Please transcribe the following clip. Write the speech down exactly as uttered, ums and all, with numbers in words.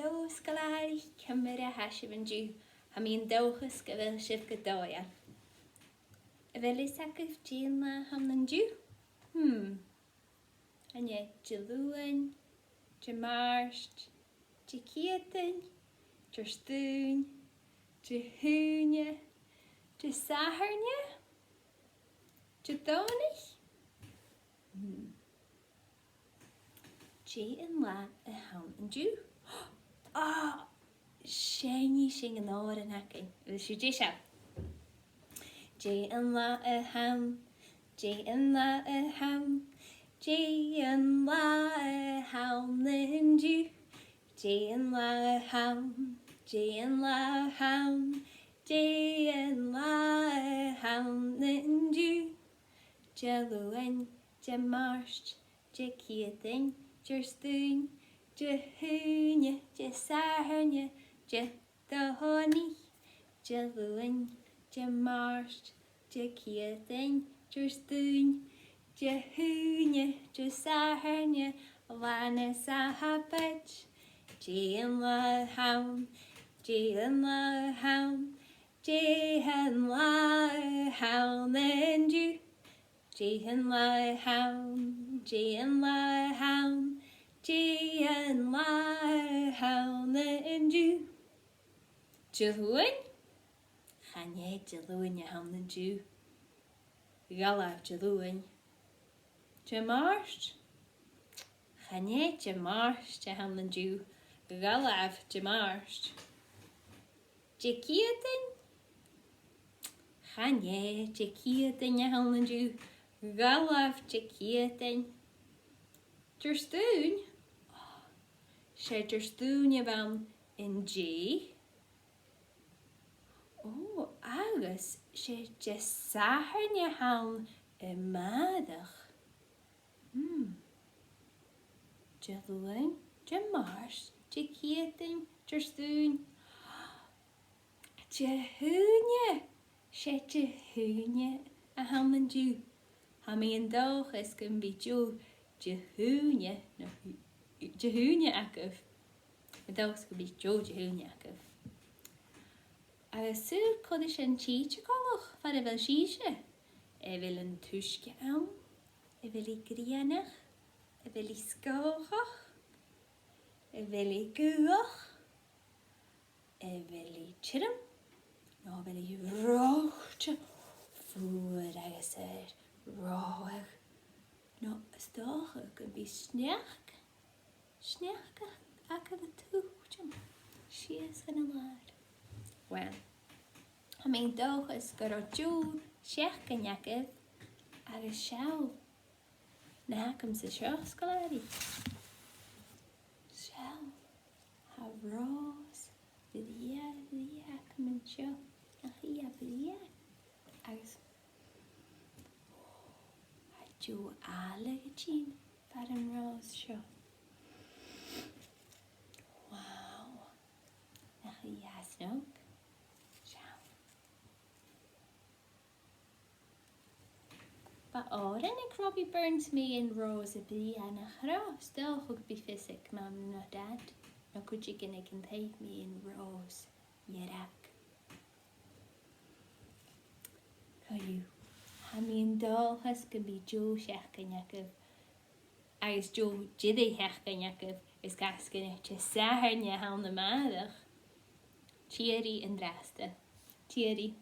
Hello, sgoilearan, ciamar a tha sibh an-diugh? Tha mi an dòchas gu bheil sibh gu dòigheil. A bheil fhios agaibh dè an latha a th' ann an-diugh? Hmm. An e Diluain, Dimàirt, Diciadain, Diardaoin, Dihaoine, Disathairne, Didòmhnaich? Hmm. Dè an latha a th' ann an-diugh? Ah, seinnidh sinn an òran againn. A bheil sibh deiseil? Dè an latha a th' ann? Dè an latha a th' ann? Dè an latha a th' ann an-diugh? Dè an latha a th' ann? Dè an latha a th' ann? Dè an latha a th' ann an-diugh? Diluain, Dimàirt, Diciadain, Diardaoin, Dihaoine, Disathairne, Didòmhnaich, Diluain, Dimàirt, Diciadain, Diardaoin, Dihaoine, Disathairne, Latha na Sàbaid. Dè an latha a th' ann? Dè an latha a th' ann? Dè an latha a th' ann an-diugh? Dè an latha a th' ann? Dè an latha a th' ann? Dè an latha a th' ann an-diugh? Diluain? Chan e Diluain a th' ann an-diugh. Dh'fhalbh Diluain. Dimàirt? Chan e Dimàirt a th' ann an-diugh. Dh'fhalbh Dimàirt. Diciadain? Chan e Diciadain a th' ann an-diugh. Dh'fhalbh Diciadain. Diardaoin? 'S e Diardaoin a bh' ann an-dè. Ò, agus 's e Disathairne a th' ann a-màireach. Hmm. Diluain, Dimàirt, Diciadain, Diardaoin. Dihaoine! 'S e Dihaoine a th' ann an-diugh. Tha mi an dòchas gum bi deagh Dihaoine, no Dihaoine agaibh. An dòchas gum bi deagh Dihaoine agaibh. Agus saoil cò ris a tha an t-sìde coltach far a bheil sibhse? A bheil an t-uisge ann? A bheil i grianach? A bheil i sgòthach? A bheil i gaothach? A bheil i tioram? No a bheil i reòthte? Fuar agus air reothadh. No is dòcha gum bi sneachd, sneachd a-, agaibh a' tuiteam sìos chun an làir. Uill, tha mi an dòchas gun robh deagh sheachdain agaibh agus seall na th' agamsa seo, sgoilearan. Seall, tha ròs brèagha, brèagha agam an seo. Nach eil e brèagha? Agus tha deagh fhàileadh a' tighinn far an ròs seo. Wow! Nach eil e snog? Seall. Bha òran aig Robbie Burns mu dheidhinn ròs brèagha, nach robh? 'S dòcha gum bi fios aig Mam no Dad, no cuideigin aig an taigh, mu dheidhinn ròs dhearg. Co-dhiù, tha mi an dòchas gum bi deagh sheachdain agaibh, agus deagh deireadh-sheachdain agaibh, is gu h-àraidh, 's e Disathairne a th' ann a-màireach. Tìoraidh an-dràsta. Tìoraidh.